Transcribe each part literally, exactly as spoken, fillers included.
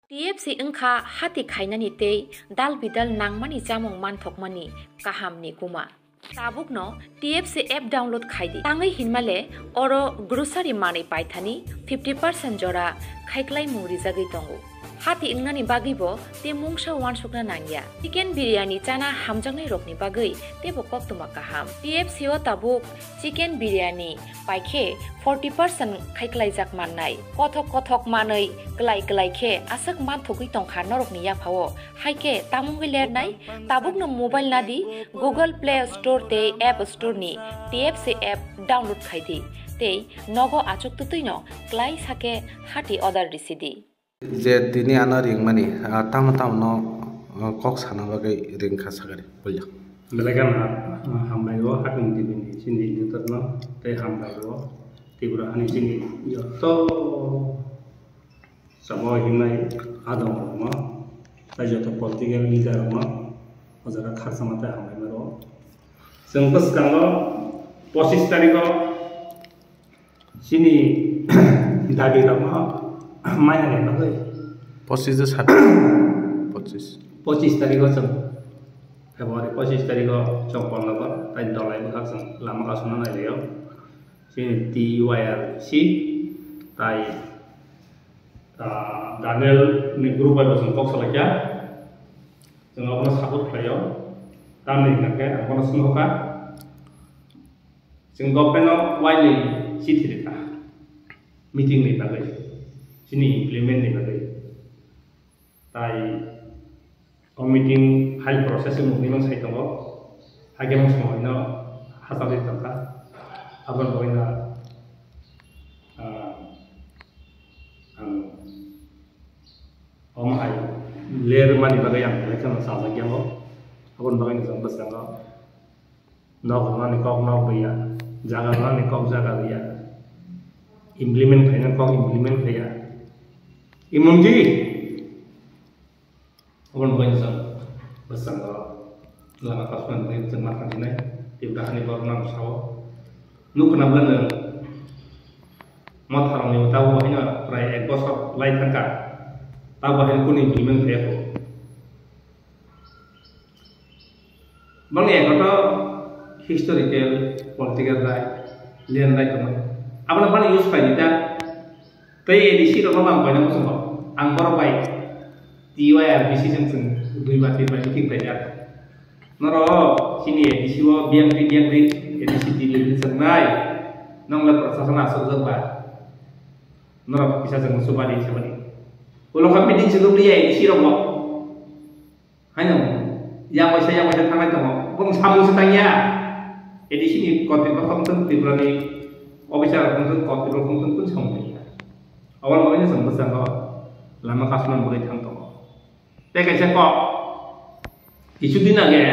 T F C wngkha hati khainani tei dal bidal nangmani chamung manthokmani kahamni kuma. Tabukno T F C app download khaidi. Tangwi hinmale oro grocery manwi paithani fifty percent jora khaiklaimung rijagwi tongo. Hati wngnani bagwibo tei mungsa uansukna nangya. Chicken biryani chana hamjaknairokni bagwi teibo koktwma kaham. T F C o tabuk chicken biryani paikhe forty percent khaiklaijak mannai. Kothok kothok manwi klai klai khe aswk manthogwi tongkha norokni yaphao. Haikhe tamungwi lernai, tabukno mobile nadi Google Play Store tei App Store ni T F C app download khaidi tei nogo achuk twtwino klai sakhe hati order risidi. Je tini ano ringmani, ah, tamo tamo no, ah, kok sana bagwi ringkha sakari puila. Belai kheno, ah, hambai o Hakung T V ni chini editor no tei hambai o Tripura hani chini joto Samo himnai adong rokno, tei joto political leader rokno o jaga khakchangma tei hambai rwo. Chwng bwskango pochis tarikho chini dabi rokno manya ni bagwi. Pochis de sat. Pochis. Pochis tarikho chwng February pochis tarikho chwng Pondogor tei Dolai bwkhak chwng lama kasuna nailaio. Chini T Y R C tei Ah, Daniel ni group bai bo chwng kok salaikha. Chwng abono support khlaio. Tamni hwnkhe ang bono swngkha. Chwng government no uaini chithi rikha. Meeting ni bagwi. Chini implement ni bagwi. Tai O meeting file process wngmani mang sai tongo. Hakhe mang somoino hachal ri tongkha. Aboni bagwino, ah, ang omo hai ler mani bagwi ang election o chajak yango. Aboni bagwino chwng bwskango nok rwnani kok nok rwya, jaga rwnani kok jaga rwya, implement khainani kok implement khaiya. Emonki Obo ni bagwi chwng bwskango lama kasumani bagwi chwng ma thangjinai. Tei bwrahani borok no ang sao. Nukha na bwle nwng motharokni tabuk haino prai ek bosor lai thangkha. Tabuk haino kunu implement khaiya kho. Bangni ekoto historical, political right, land right tongmani. Abono bani use khlai di ta. Tei A D C rokno bang koina muchungo. Ang borok bai T Y R B C jwng chwng dui bar tin bar meeting khlaijak. Norok chini A D C o biyang ri biyang ri A D C Delhi ni chwngnai. Nong le prasasana aswkjak ba. Norok kisa chwng muchung bari sabani. Ulo kha meeting se nukliya A D C rokno. Haino yang waisa yang waisa thanglai tongo. Bong samung se tangya. A D C ni kotripokho wngthung, Tripura ni officer wngthung, kotripokho wngthung, kung samung tangya. Aboni bagwi no chwng bwskango lama kasumani bagwi thang tongo. Tei kaisa kok, kichu din age,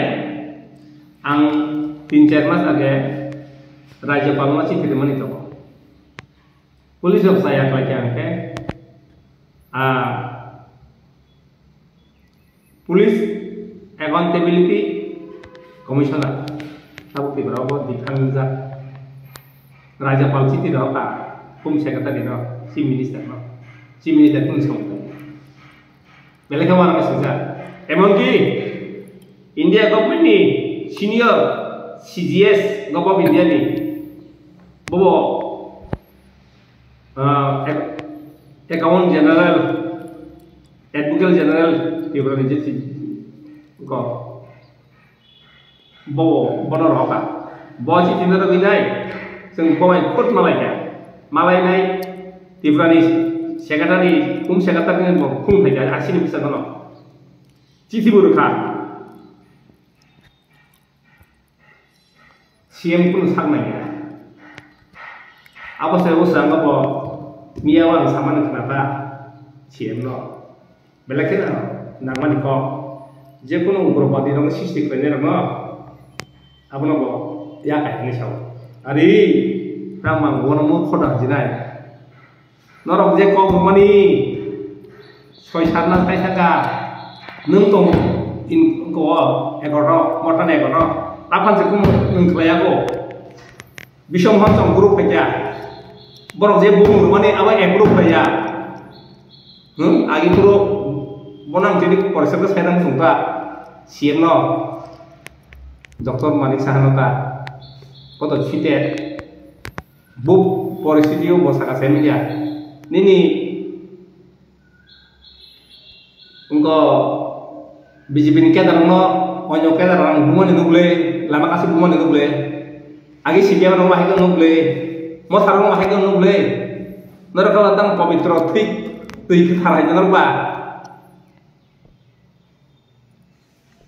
ang tin char mas age Rajyapal no chithi rwmani tongo. Police rok chaya khlai kha hwnkhe, ah, Police Accountability Commissioner, tabuk Tripura o bo defund wngjak. Rajyapal chithi rw kha, Home Secretary no, Chief Minister no, Chief Minister kunu samung tangya. Belai khe uanama swijak. Emonki India government ni senior C G S, Government of India ni, bobo, ah, ac-, Accountant General, Advocate General, Tripura ni je si-, ko. Bo, bono rohor kha. Bo chithi no rwgwi nai, chwng bo bai khut malai kha. Malai nai Tripura ni secretary, Home Secretary ni bo phung phai kha, asini bwskango no. Chithi bo rwkha. C M kunu sak nai ya. Abo se o sanga bo miya o ang samani khna ta C M no. Belai kheno nangmani kok. Je kunu ugropadhi rokno sisti khlainai rokno abono bo ya kaiha hinwi sao. Ari, tamo ang bono murkho da hinjinai. Norok je kok rwmani soi sat na thai thangkha, nwng tong in ko ekorno, motan ekorno, aphan se kunu nwng khlai ya kho. Bisom hon chong group phaikya. Borok je bumung rwmani abo approve khaiya. Hmm? Agi phuru Bono ang tini korsok khe saina muchung ta, C M no, Doctor Manik Saha no ta, koto site, bo poristhiti o bo saka se media, nini wngko B J P ni kedar no, onyo kedar rang bumani nugle, lama kasi bumani nugle, agi C P M rang bahai nugle, motha rang bahai nugle, norok tang pobitro thik, twi kwthar hai norok ba.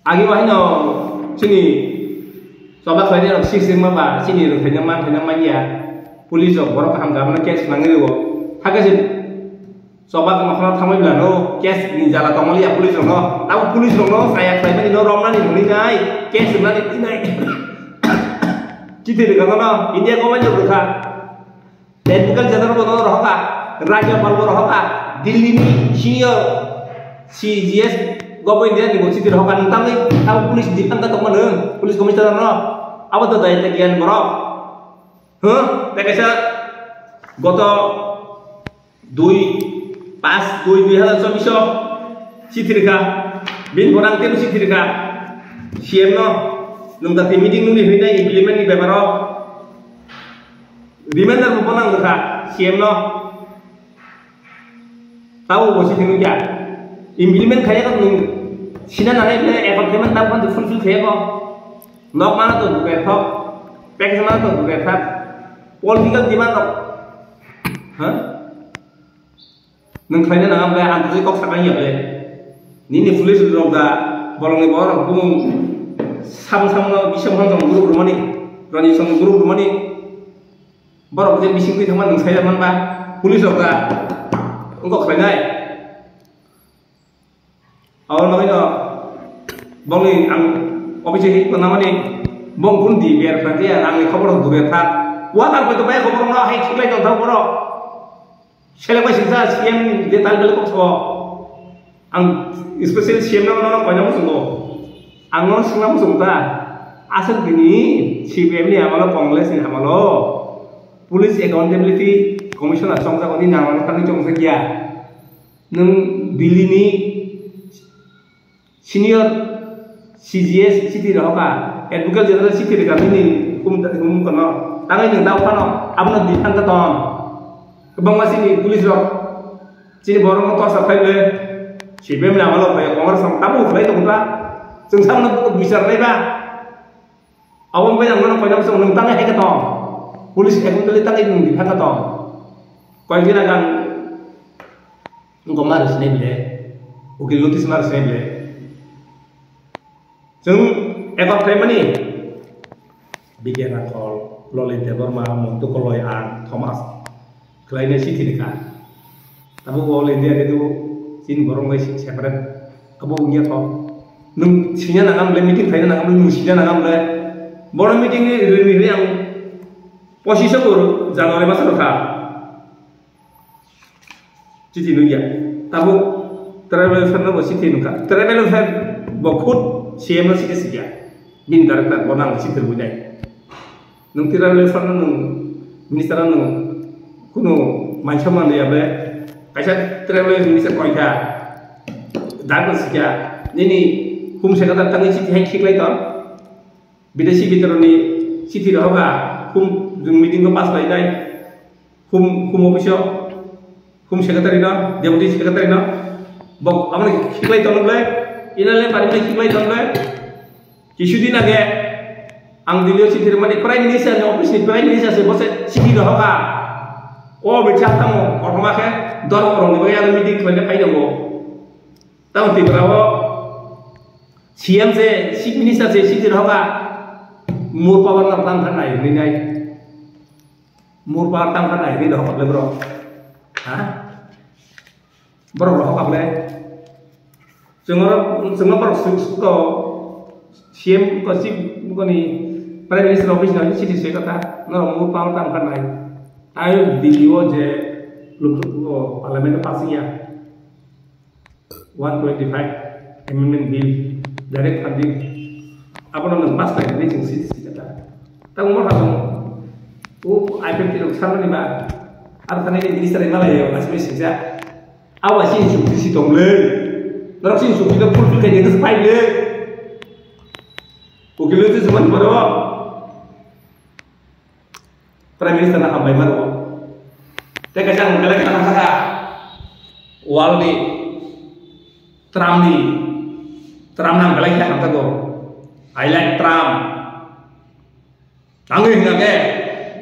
Agi bo haino chini choba khlainai rok sik sik ma ba chini rwkhaino manthaino manya. Police rok borok kaham kaham no case nangwi rwo. Hakhe se choba kama khana thangwi bla no case ni jala tongmali ya police rok no. Tamo police rok no saya khlai mani no romnani hwnwi nai case rwnani tinai. Chiti rwkha no India government rok rwkha. Advocate General bo rohoka, Rajyapal bo rohoka, Delhi ni senior C G S Government India ni bo chiti rohoka, nung tangwi abo police defend ka tongma nung, police commissioner no, abo to dayita giyan borok. Huh? Tei kaisa goto dui, pas dui dui hazar chobbish o chiti rikha, bini borang tebo chiti rikha, C M no, nung dati meeting nungni hwnwi nai implement ni beparo. Reminder bo nang rwkha C M no. Tabo bo sitini kya. Implement khaya ko nung sina nanai bile effort payment tabo kan fulfill khaya ko. Nok mana to dukai thok. Package mana to dukai thak. Political demand to. Ha? Nung khlaina nang amle ang twi kok sakang ya ble. Nini police rok da bolongni borok bumung sam sam no bising hon jong group rumani. Rani song group rumani. Borok je bising twi thangma nung saida man ba police rok da wngkok khlainai. Aboni bagwi no bongni ang office hi ko namani bong kun di ber kha je ang ni khobor dure tha. Wa ta ko to bai khobor no hai khiklai tong tha borok. Seleng bai singsa C M de tal bel kok so. Ang special C M no no koina musungo. Ang no singna musung ta. Aswk bini C P M ni amalo Congress ni amalo Police Accountability Commission a chongjak oni nang ano thani chongsa giya. Nung Delhi ni senior C G S chiti rohoka, Advocate General chiti rika nini hum hum kono. Tangai nung dau phano abono di thang ka ton. Kwbangma chini police rok chini borok no torsa phai le C P M ni amalo phai Congress rok tabu khlai tongo ta. Chwng samno bichar nai ba. Abo wngkha ang nono koinam song nung tangai hai ka tong. Police ekdom tali tangai nung di hai ka tong. Koi gina gang wngkha ma rwsinai bile. Ukil notice ma rwsinai bile. Chwng ekor khlaimani. Bigyan Rakhol, Lolin Debbarma, Montu Koloi, ang Thomas. Khlainai si thini kha. Abo All India Radio chini borok bai separate. Abo wngya kho. Nwng sina nangam le, meeting khaina nangam le, nwng sina nangam le. Bono meeting ni rini rini ang pochisho January maso kha. Chiti nungya. Tabuk tribal welfare no bo chiti nungkha. Tribal welfare bo khud C M no chiti sikya. Bini director bo nang chiti rwinai. Nwng tribal welfare no nwng minister no nwng kunu mansa manliya ble kaisa tribal minister koikha. Director sikya. Nini hum sekadar tangwi chiti hai khiklai tong. Bidesi bitoroni chiti rohoka hum jung meeting ko pass lainai. Hum, hum office o, hum secretary no, deputy secretary no, bok amoni khiklai tono ble, inale pari ble khiklai tono ble. Kisudin age, ang Delhi o chithir mani prime minister ni office ni prime minister se bose chithi rohoka. O be chak tamo, kothoma khe, dormo rong ni bagwi ano meeting khlaina phai tongo. Tamo Tripura o C M se, chief minister se chithi rohoka, mur power no tang khan nai, nai. Mur par tang kha nai ri rohok le bro. Ha? Bro rohok le. Chungo chungo bro su su ko C M ko chief ko ni prime minister office na chithi se kata. No mur par tang kha nai. Ayo Delhi o je luk ko parliament pass ya. One twenty-five amendment bill, direct funding, abono nwng pass khlainani chwng si, si kha ta. Tamo ma thang o I P F T rok sanani ba, ar thani ni minister ni malai yo, asmi singsa. Awa si chwng si tong le. Rok sini suki to full kai dia ke sepai le. Ukil itu cuma baru. Prime Minister na hambai maro. Teka jang belai kana kaka. Wal di. Trump ni. Trump nang belai kya hamta go. I like Trump. Ang hingna ke.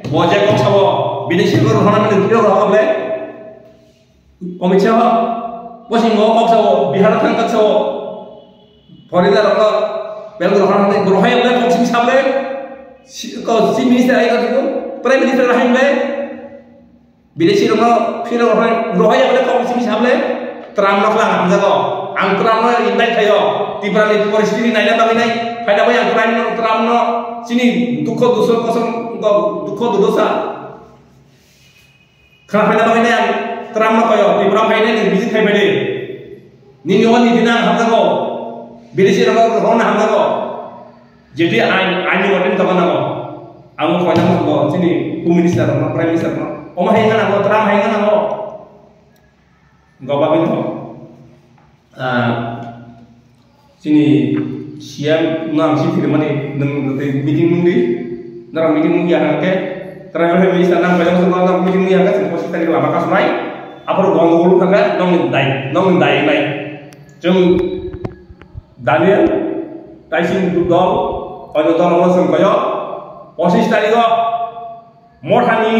Bo je kok sabo. Bini sirgo rohana mani kiro rohana ble. Amit Shah, bo sini bo kok sao, Bihar thang kok sao, foreigner rok, bel rok hang rohai ble kok sing sable, si, ko si minister ai ko, prime minister hai ble, bidesi rok, phiro rohai, rohai ble kok sing sable, Trump no khlang hamjago, ang Trump no invite khayo, Tripura ni poristiti naina bagwi nai, phaida bai ang Trump no, Trump no, sini dukho dusor kosong, dukho dudosa. Khna phaina bagwi nai ang Trump no koyo, Tripura phainai nini visit khai phaidi. Nini o nini nang hamjago. Bidesi rok rok na hamjago. Jeti ain, ain ni moten tokon nango. Ang koina mo bo, chini Home Minister rok no, Prime Minister rok no. Omo hai ngana mo, Trump hai ngana mo. Goba bini mo. Ah, Chini C M no ang si phirmani, nwng tei meeting nung di, norok meeting nung ya hwnkhe, tara hwnkhe minister nang bai nang swngo, norok meeting nung ya hwnkhe, chwng pochis tarikh lama kasunai, aphuru gondogol wngkha khe, nokni dai, nokni dai wngnai. Chwng Daniel, Taising dol, oino dol wngno chwng koyo, pochis tarikh o, Mothani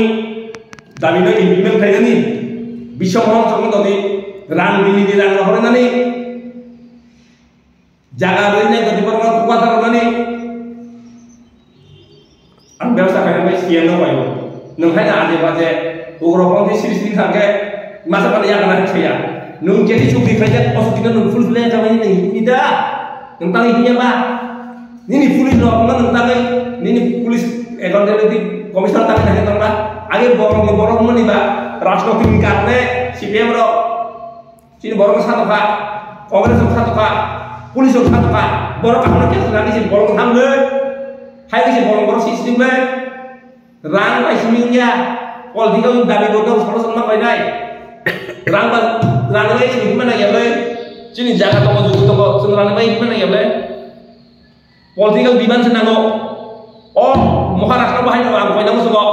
dabi no implement khainani, Biswa Mohan Chakma dodi rang dini di rang rohornani, jaga rwinai dodi borokno kukwata rwnani, ang bebsa khainani C M no khaio. Nwng haino aje baje ugrok pongthi siri siri thangkhe masa pano yakana khe ya. Nwng jeti chukri khaijak, o chukri no nwng fulfill khaimani nwng hini da. Nwng tangwi hinya ba? Nini police rok no nwng tangwi, nini police accountability commissioner tangwi naikhe tongba? Age borok ni borok mani ba rajnotik ni karone C P M rok chini borok sa tokha, Congress rok sa tokha, police rok sa tokha, borok kaham no case rani chini borok thang le, hai chini borok borok system le. Rang bai simi wngya, political dabi bo dong solo solo ma koi nai. Rang ba, rang bai simi hima na yale, chini jaga tongo, jugu tongo, chwng rang bai hima na yale. Political demand se nango. O Maharashtra bahai no ang koi nang sugo.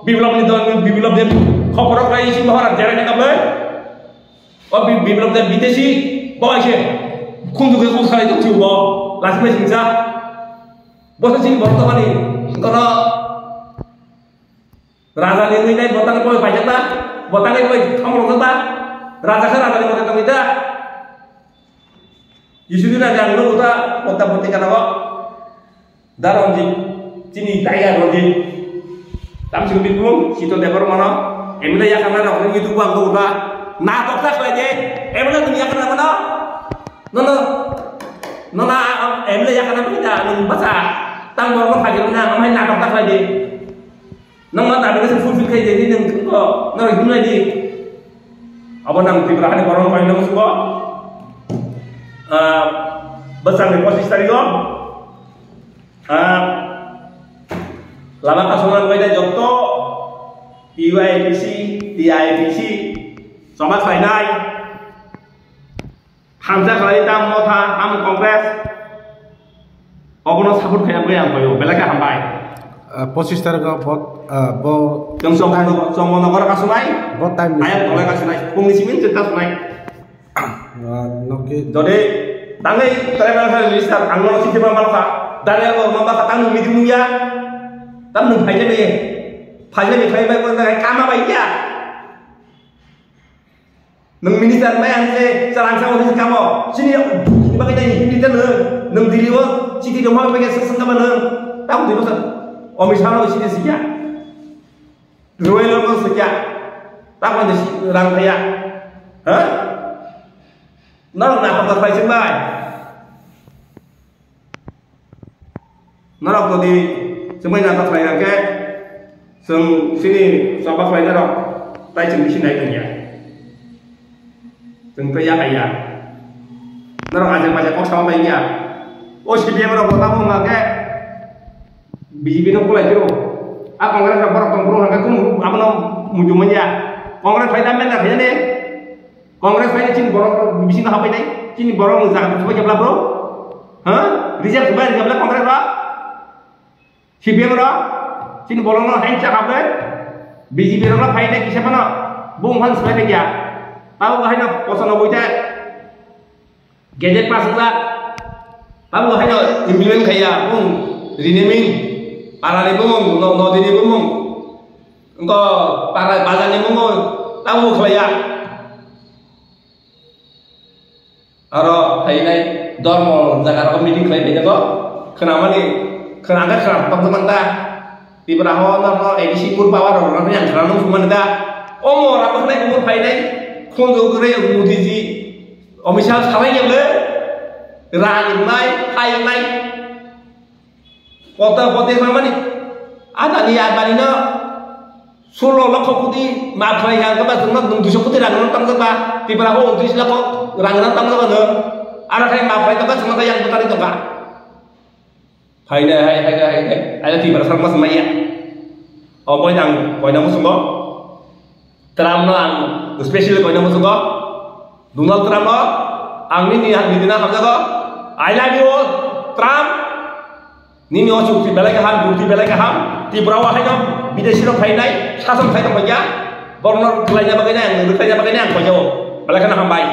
Biplab ni don, Biplab Deb, khopor rok lai si Maharashtra jera na kabe. O Bi-, Biplab Deb bidesi, bo aise. Khunju ke kok salai tong si bo. Last match ni sa. Bo sa si bo to mani. Kono Raja ni nui nai botang koi paijak ta, botang koi thomrok ta, raja khe raja ni botang koi ta. Yisudi na jang no uta, uta boti kana ko. Da Ranjit, chini tiger Ranjit. Tam sing bipung, sito debor mano, M L A yakana rok ni tu bang ko uta. Na tok ta khlai de, M L A dun yakana mano. No, no. No na, M L A yakana mano, nung basa. Tang bor ko thagi na, amai na tok ta khlai de. Nang ma tabi nasi fulfill khai jadi nang ko nang himnai di. Abo nang Tripura hani borong paling nang suko. Ah, besar ni pochis tarikh o. Ah, lama kasongan bai da jokto P Y P C, T I P C, soba khlainai. Hamsa khlai tam Motha, tam Congress. Obono support khaina bagwi ang koyo, belai khe hambai. Ah, pochis tarikh o bo, ah, bo Chwng Chongmo, Chongmo nogor kasunai. Bo time ni Ayang tolai kasunai. Pungni simin chwng kasunai. Ah, noki. Jodi tangwi tribal health minister ang no chithi ma malkha. Daniel bo ma ba tang meeting ya. Tam nung phaile me. Phaile me phai bai ko kama bai ya. Nwng minister mai ang se salang sa odi kamo. Sini bagi dai hindi ta nwng. Nwng Delhi o city dong ma bagi sa sangka ma nwng. Tamo di masa. Omi sa no sini siya. Royal no siya. Tamo di rang kaya. Ha? Norok na kota pai sing bai. Norok jodi chwngbai na ta khlai khe, chwng chini choba khlainai rok tai chwng bisi nai tongya. Chwng tei ya kaiya. Norok ajak bajak kok sama bai ya. O C P M rok bo tamo wngkha khe B J P no kulai phiro. A Congress rok borok tong phuru hwnkhe kunu abono muitu manya. Congress phai da menda khaiyani. Congress phai chini borok rok bisingo hapai nai. Chini borok ni jaga thumbai kebla bro? Ha? Reserve thumbai kebla Congress ba? C P M ro? Chini borok no hain cha khablai? B J P ro no phainai kisa phano bung phan swbai kya? Tabo hai no posa no boita. Gazette pass wngkha. Tabo hai no implement khaiya bung renaming. Parani bung, no-, nodini bung. Engko para bazarni bung tabo khlaiya. Aro phainai dormo jaga rok meeting khlai phainai kok khwnamani khwna khe khwna tong manta. Tipra ho no no A D C mur power rok no yang khwna nung mani da. Omo rabo khnai mur phainai khunju gre Modi ji Amit Shah salai ya le rang nai hai nai. Kota kote khamani. Adani adani no sulo lokho koti ma khlai kha ba chwngno nwng duiso koti rang no tamjak ba. Tipra ho untris lokho rang no tamjak no. Ara khai ma khlai tongkha chwngno yang bwtari tongkha. Phainai hai hai hai hai. Ada Tipra sarma smaya. Omo nang koina musungo. Trump no ang special koina musugo. Donald Trump no ang nini nini na hamjago. I love you, Trump. Nini o chukti belai kaham, chukti belai kaham. Tipra o haino bidesi rok phainai, sason khai tong khaikya. Borno khlaina bagwi nai ang, rwkhlaina bagwi nai ang koijago. Belai kheno hambai.